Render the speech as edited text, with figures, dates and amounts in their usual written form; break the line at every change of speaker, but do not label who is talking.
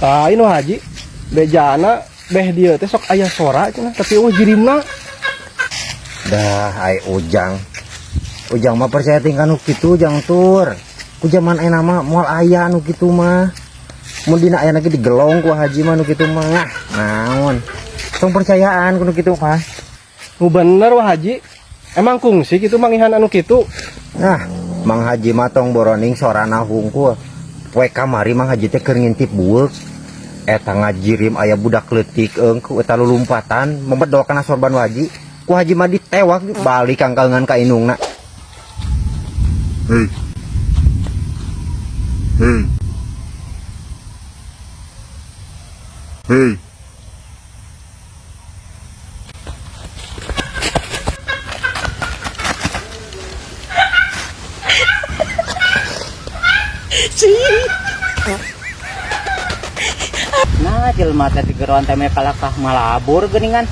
Lain Wa Haji. Bejana beh dieu teh sok aya sora cenah tapi eueuh jirimna.
Dah ai Ujang. Ujang mah percaya tingkah nu kitu Ujang tur. Ku zaman ayeuna mah moal aya nu kitu mah. Mun dina aya lagi digelong ku Haji mah nu kitu mah. Ngah, naon. Tong percayaan ku nu kitu mah.
Nu bener Wa Haji. Emang kungsi kitu mangihan anu kitu.
Nah, Mang Haji mah tong boroning sorana hungkul. Poe kamari Mang Haji teh keur ngintip bueuk. Eta ngajirim aya budak leutik eungku eta lulumpatan memedol kana sorban Haji. Ku Haji mah ditewak balik kangkalngan ka indungna.
Hey. Hey. Hey.
Nah, jelema teh digeroan teh kalakah malabur geuningan.